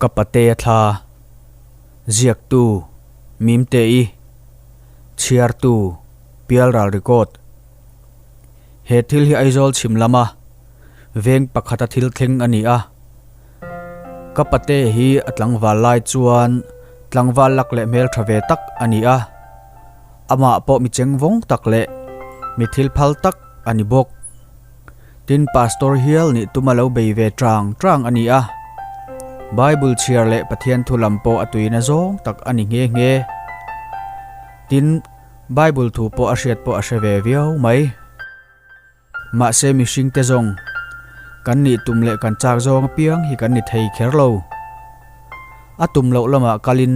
Ka patea thla ziaktu Mimte-i chhiartu Pialral Record He thil hi Aizawl chhim lama veng pakhata thil thleng a ni a. Ka pate hi a tlangval lai chuan tlangval lak leh hmeltha ve tak a ni a. Amah pawh mi cheng vawng tak leh mi thil phal tak a ni bawk. Tin Pastor hial nih tuma lo bei ve tang tang a ni a. Bible chhiar leh Pathian thu lam pawh a tuina zawng tak a ni nghe nghe. Tin Bible thu pawh a hriat pawh a hre ve viau mai. Mahse mihring te zawng kan nih tum leh kan chak zawng apiang hi kan ni thei kher lo. A tum loh lamah kalin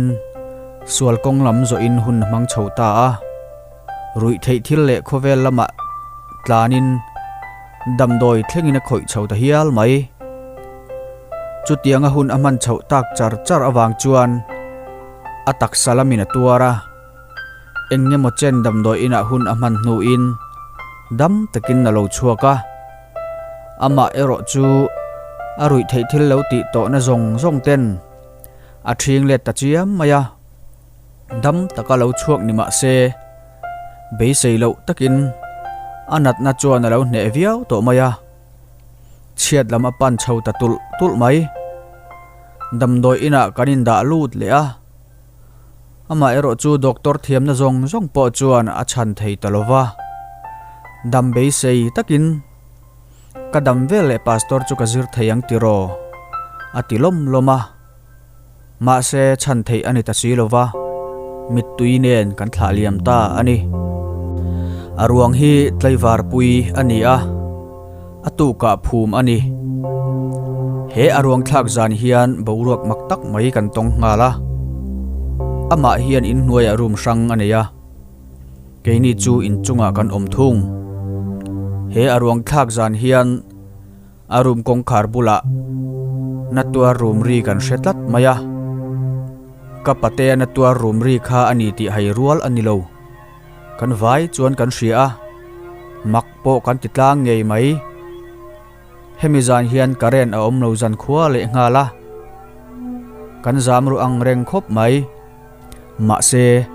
sual kawng lam zawhin hun a hmang chho ta a. Ruih theih thil leh khawvel lamah tlanin damdawi thlengin a khawih chho ta hial mai. Chutianga hun a hman chhoh tak char char avang chuan a taksa lamin a tuar a. Eng ngemaw chen damdawi inah hun a hman hnuin dam takin a lo chhuak a. Amah erawh chu a ruih theih thil lo tih tawhna zawng zawng ten a ṭhing let ta chiam mai a. Dam taka lo chhuak ni mah se beisei loh takin a natna chuan a lo hneh viau tawh mai a. Chhiat lam a pan chho ta tulh tulh mai. Damdawi inah kan indah lut leh a. Amah erawh chu doctor thiamna zawng zawng pawh chuan a chhan thei ta lo va. Dam beisei takin ka dam vel leh pastor chu ka zir thei ang tiraw? a ti lawm lawm a. Mahse chhan theih a ni ta si lo va, mittui nen kan thlah liam ta a ni. A ruang hi tlaivar pui a ni a, a tukah phum a ni. He a ruang thlak zan hian boruak mak tak mai kan tawng nghal a. Amah hian inhnuaiah room hrang a nei a, keini chu inchungah kan awm thung. He a ruang thlak zan hian a room kawngkhar bulah natuar room ri kan hre tlat mai a. Ka patea natuar room ri kha a ni tih hai rual a ni lo. Kan vai chuan kan hria a, mak pawh kan ti tlang ngei mai. Hemi zan hian current a awm lo zan khua leh nghal a, kan zam ru ang reng khawp mai. Mahse,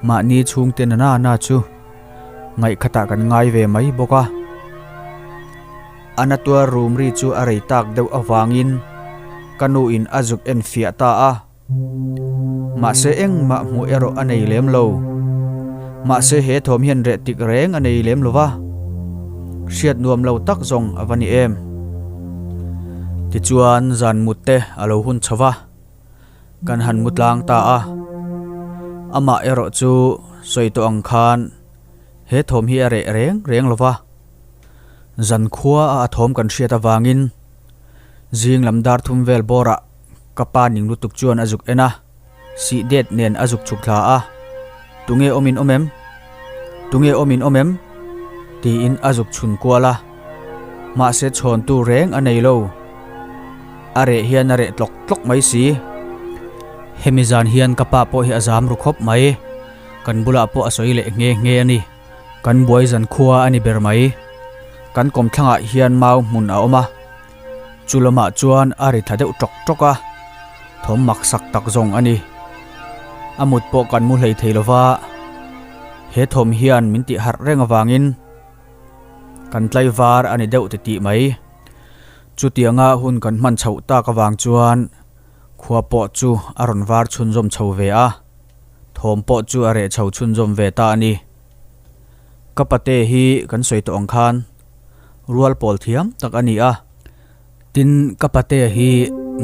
mahni chhungte na na na chu ngaihkhatah kan ngai ve mai bawk a. A natuar rum ri chu a rei tak deuh avangin ka nu in a zuk en fiah ta a. Mahse engmah hmuh erawh a nei lem lo. Mahse he thawm hian reh tik reng a nei lem lo va, hriat nuam lo tak zawng a va ni em. Tichuan zan mut te a lo hun chho va, kan han mu tlang ta a. Amah erawh chu sawi tawh ang khan he thawm hi a reh reng reng lo va, zan khua a a thawm kan hriat avangin zing lam dar thum vel bawrah Ka pa ning lutuk chuan a zuk en a, sih det nen a zuk chhuk thla a, Tunge awm in awm em? Tunge awm in awm em? tiin a zuk chhun kual a, mahse chhawntu reng a nei lo. A reh hian a reh tlawk tlawk mai si. Hemi zan hian ka pa pawh hi a zam ru khawp mai, kan bulah pawh a sawi leh nghe nghe a ni. Kan buai zan khua a ni ber mai. Kan kawmthlangah hian mau hmun a awm a. Chu lamah chuan a ri tha deuh tawk tawk a, thawm mak sak tak zawng a ni. A mut pawh kan mu hlei thei lova, he thawm hian min tih harh reng avangin kan tlaivar a ni deuh titih mai. Chutianga hun kan hman chhoh tak avang chuan khua pawh chu a rawn var chhunzawm chho ve a, thawm pawh chu a reh chho chhunzawm ve ta a ni. Ka pate hi kan sawi tawh ang khan. Rual pawl thiam tak a ni a, tin ka patea hi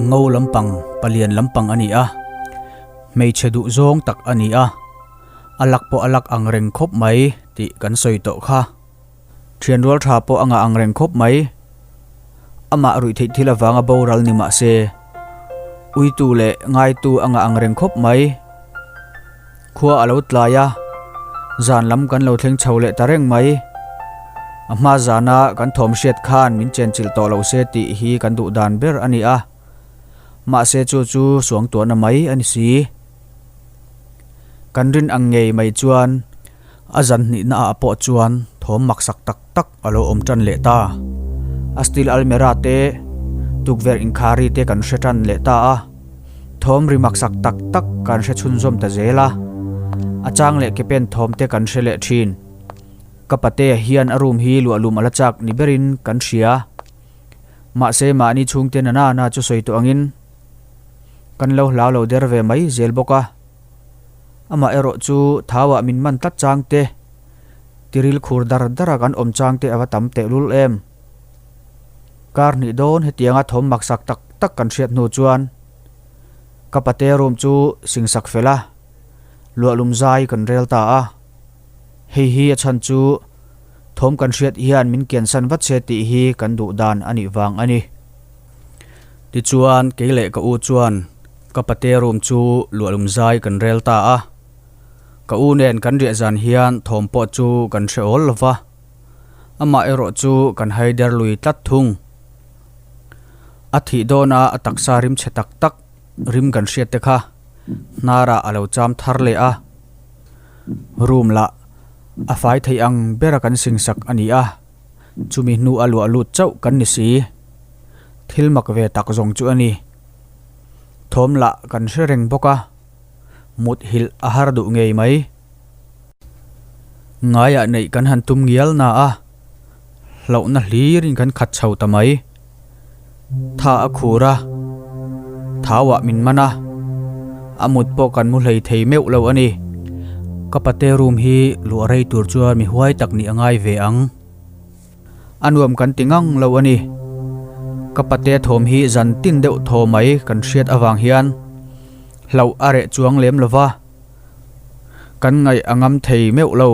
ngo lampang palian lampang a ni a, hmeichhe duh zawng tak a ni a, a lak pawh a lak ang reng khawp mai tih kan sawi tawh kha. Thian rual tha pawh a ngah ang reng khawp mai. Amah ruih theih thil avanga boral ni mah se, uitu leh ngaitu a ngah ang reng khawp mai. Khua a lo tlai a, zan lam kan lo thleng chho leh ta reng mai. A hma zana kan thawm hriat khan min chenchilh tawh lo se tih hi kan duh dan ber a ni a, mahse chu chu suangtuahna mai a ni si. Kan rin ang ngei mai chuan a zan hnihna ah pawh chuan thawm maksak tak tak a lo awm tan leh ta. A steel almirah te, tukverh inkhari te kan hre tan leh ta a. Thawm ri maksak tak tak kan hre chhunzawm ta zel a, a chang leh ke pen thawm te kan hre leh thin. Ka patea hian a room hi luahlum a la chak ni berin kan hria. Mahse mahni chhungte na na na chu sawi tawh angin kan lo hlau lo der ve mai zel bawk a. Amah erawh chu thauah min man tlat chang te, tiril khur dar dara kan awm chang te a va tam tehlul em. Kar hnih dawn hetianga thawm maksak tak tak kan hriat hnu chuan ka pate room chu singsak fel a, luahlum zai kan rel ta a. Hei hi a chhan chu thawm kan hriat hian min kiansan vat se tih hi kan duh dan a nih vang a ni. Tichuan kei leh ka u chuan ka pate room chu luahlum zai kan rel ta a. Ka u nen kan riah zan hian thawm pawh chu kan hre awl lo va. Amah erawh chu kan haider lui tlat thung. A thih dawna a taksa rim chhe tak tak rim kan hriat te kha hnarah a lo cham thar leh a. Room lah a fai theih ang bera kan singsak a ni a, chumi hnu a luah lut chauh kan ni si. Thil mak ve tak zawng chu a ni. Thawm lah kan hre reng bawk a, mut hilh a har duh ngei mai. Ngaiah neih kan han tum ngial na a, hlauhna hlirin kan khat chho ta mai. Tha a khur a, thauah min man a, a mut pawh kan mu hlei thei meuh lo a ni. Ka pate room hi luah rei tur chuan mi huai tak nih a ngai ve ang. A nuam kan ti ngang lo a ni. Ka pate thawm hi zan tin deuh thaw mai kan hriat avang hian hlauh a reh chuang lem lo va. Kan ngaih a ngam thei meuh lo.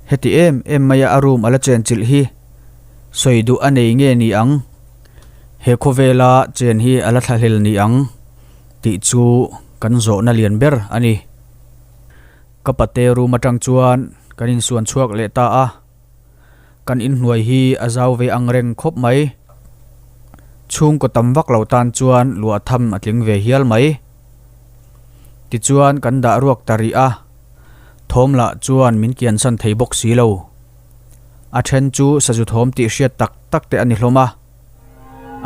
Heti em em maia a room a la chen chilh hi sawi duh a nei nge ni ang? He khawvela chen hi a la thlahlel ni ang tih chu kan zawhna lian ber a ni. Ka pate room atang chuan kan insuan chhuak leh ta a. Kan inhnuai hi a zau ve ang reng khawp mai. Chhungkaw tam vak lo tan chuan luah tham a tling ve hial mai. Tichuan kan dah ruak ta rih a, thawm lah chuan min kiansan thei bawk si lo. A then chu sazu thawm tih hriat tak tak te a ni hlawm a.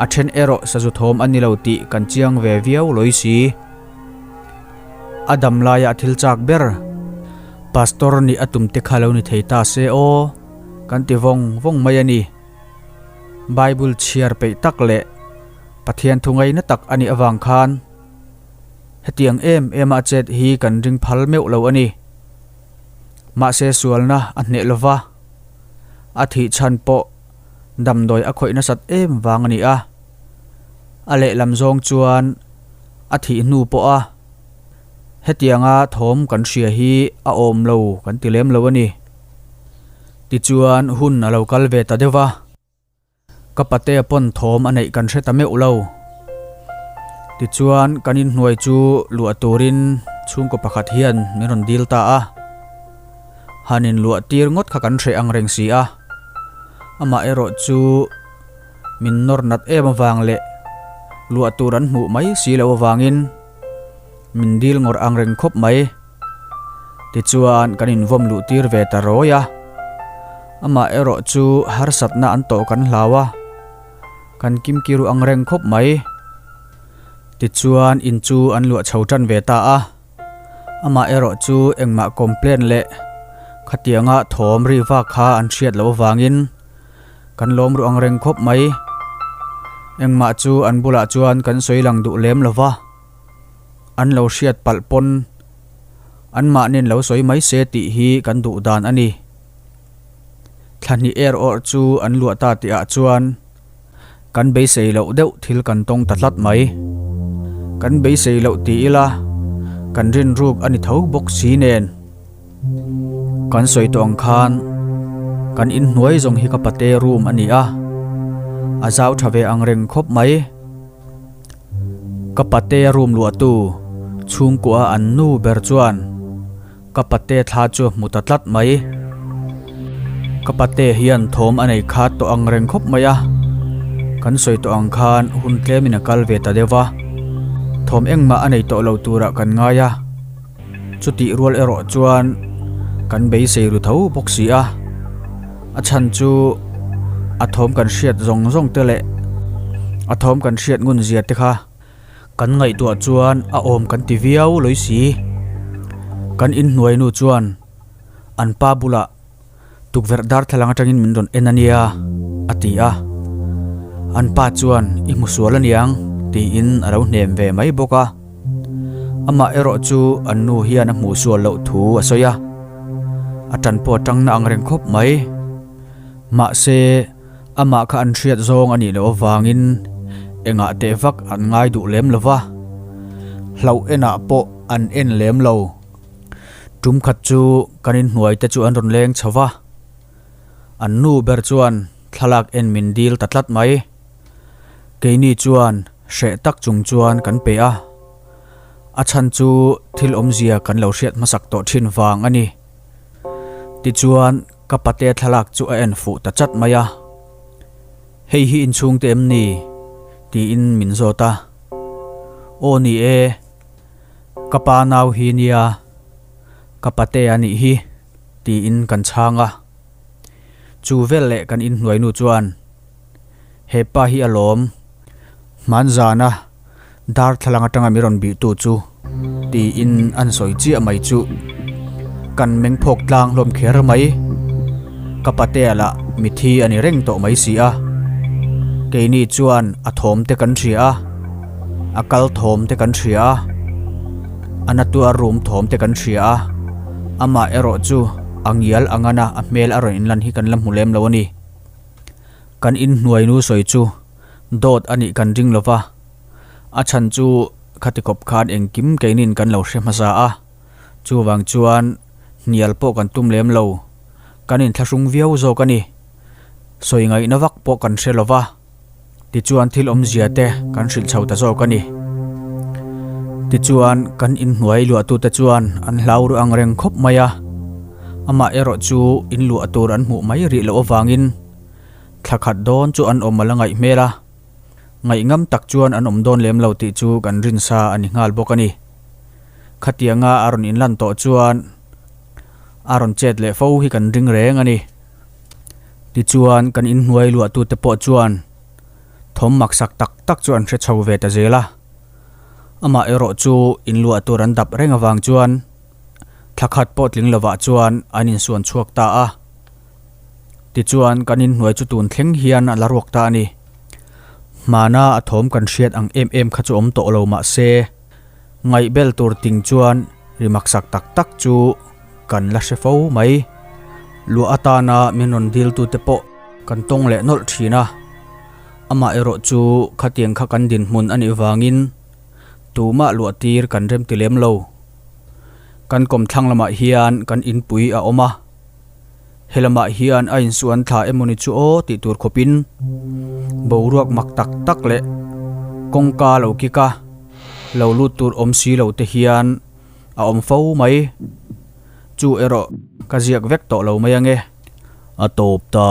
A then erawh sazu thawm a ni lo tih kan chiang ve viau lawi si. A dam laia a thil chak ber, Pastor nih a tum te kha lo ni thei ta se aw, kan ti vawng vawng mai a ni. Bible chhiar peih tak leh Pathian thu ngaina tak a nih avang khan hetiang em em a chet hi kan ring phal meuh lo a ni. Mahse sualna a hneh lova, a thih chhan pawh Damdawi a khawih nasat em vang a ni a, a lehlam zawng chuan a thih hnu pawh a hetianga thawm kan hria hi a awm lo kan ti lem lo a ni. Tichuan hun a lo kal ve ta deuh va, ka patea pawn thawm a neih kan hre ta meuh lo. Tichuan kan inhnuai chu luah turin chhungkaw pakhat hian min rawn dil ta a. Han inluah tir ngawt kha kan hreh ang reng si a, amah erawh chu min nawr nat em avang leh luah tur an hmuh mai si loh avangin min dil ngawrh ang reng khawp mai. Tichuan kan invawm luh tir ve ta rawi a, amah erawh chu harsatna an tawh kan hlau a, kan kimkiru ang reng khawp mai. Tichuan in chu an luah chho tan ve ta a. Amah erawh chu engmah complain leh khatianga thawm ri vak kha an hriat loh avangin kan lawm ruh ang reng khawp mai. Engmah chu an bulah chuan kan sawi lang duh lem lo va, an lo hriat palh pawn anmahni'n lo sawi mai se tih hi kan duh dan a ni. Thla hnih er awrh chu an luah ta tihah chuan Kan beisei loh deuh thil kan tawng ta tlat mai. Kan beisei loh ti ila, kan rinruk a ni tho bawk si nen. Kan sawi tawh ang khan, kan inhnuai zawng hi ka pate room a ni a, a zau tha ve ang reng khawp mai. Ka pate room luahtu chhungkua an nu ber chuan, Ka pate thla chu hmu ta tlat mai. Ka pate hian thawm a nei khat tawh ang reng khawp mai a. Kan sawi tawh ang khan hun tlemin a kal ve ta deuh va. Thawm engmah a nei tawh lo turah kan ngai a. Chutih rual erawh chuan kan beisei ru tho bawk si a. A chhan chu a thawm kan hriat zawng zawng te leh a thawm kan hriat ngun zia te kha. Kan ngaihtuah chuan a awm kan ti viau lawi si. Kan inhnuai nu chuan an pa bulah tukverh darthlalang atangin min rawn en a nia a ti a. An pa chuan i hmu sual aniang tiin a lo hnem ve mai bawk a. Amah erawh chu an nu hian a hmuh sual loh thu a sawi a. A tan pawh a tangna ang reng khawp mai. Mahse. Amah kha an hriat zawng a nih loh avangin engah teh vak an ngai duh lem lo va, hlauh enah pawh an en lem lo. Tum khat chu kan inhnuai te chu an rawn leng chho va, an nu ber chuan thlalak en min dil ta tlat mai. Keini chuan hreh tak chung chuan kan pe a, a chhan chu thil awmzia kan lo hriat hmasak tawh thin vang a ni. Tichuan Ka pate thlalak chu a en fuh ta chat mai a, Hei hi inchhungte em ni? tiin min zawt a. Aw ni e, ka pa nau hi nia, ka pate a nih hi, tiin kan chhang a. Chu vel leh kan inhnuai nu chuan, He pa hi a lawm, hmanzana Darthlalang atanga mi rawn bihtu chu tiin an sawi chiah mai chu kan meng phawk tlang hlawm kher mai. Ka patea lah mithi a ni reng tawh mai si a. Keini chuan a thawm te kan hria a, a kal thawm te kan hria a, a na tuar rum thawm te kan hria a, amah erawh chu a ngial a ngan a, a hmel a rawn inlan hi kan la hmu lem lo a ni. Kan inhnuai nu sawi chu Dawt a nih kan ring lova, a chhan chu khati khawp khan engkim keinin kan lo hre hmasa a, chuvang chuan hnial pawh kan tum lem lo, kan inthlahrung viau zawk a ni. Sawi ngaihna vak pawh kan hre lova, tichuan thil awmzia te kan hrilh chho ta zawk a ni. Tichuan kan inhnuai luahtute chuan an hlau ru ang reng khawp mai a, amah erawh chu inluah tur an hmuh mai rih loh avangin, Thla khat dawn chu an awm a la ngaih hmel a, ngaihngam tak chuan an awm dawn lem lo tih chu kan rin sa a ni nghal bawk a ni. Khatianga a rawn inlan tawh chuan a rawn chet leh fo hi kan ring reng a ni. Tichuan kan inhnuai luahtute pawh chuan thawm maksak tak tak chu an hre chho ve ta zel a. Amah erawh chu inluah tur an dap reng avang chuan thla khat pawh tling lovah chuan an insuan chhuak ta a. Tichuan kan inhnuai chu tun thleng hian a la ruak ta a ni. Hmana a thawm kan hriat ang em em kha chu awm tawh lo mah se, ngaihbel tur ting chuan ri maksak tak tak chu kan la hre fo mai. Luah atana min rawn diltute pawh kan tawng leh nawlh thin a, amah erawh chu khatiang kha kan dinhmun a nih vangin tumah luah tir kan remti lem lo. Kan kawmthlang lamah hian kan inpui a awm a. Helamah hian a insuan thla emawni chu aw tih tur khawpin boruak mak tak tak leh kawngka lo kik a, lo lut tur awm si lo te hian a awm fo mai. Chu erawh ka ziak vek tawh lo mai ange. A tawp ta.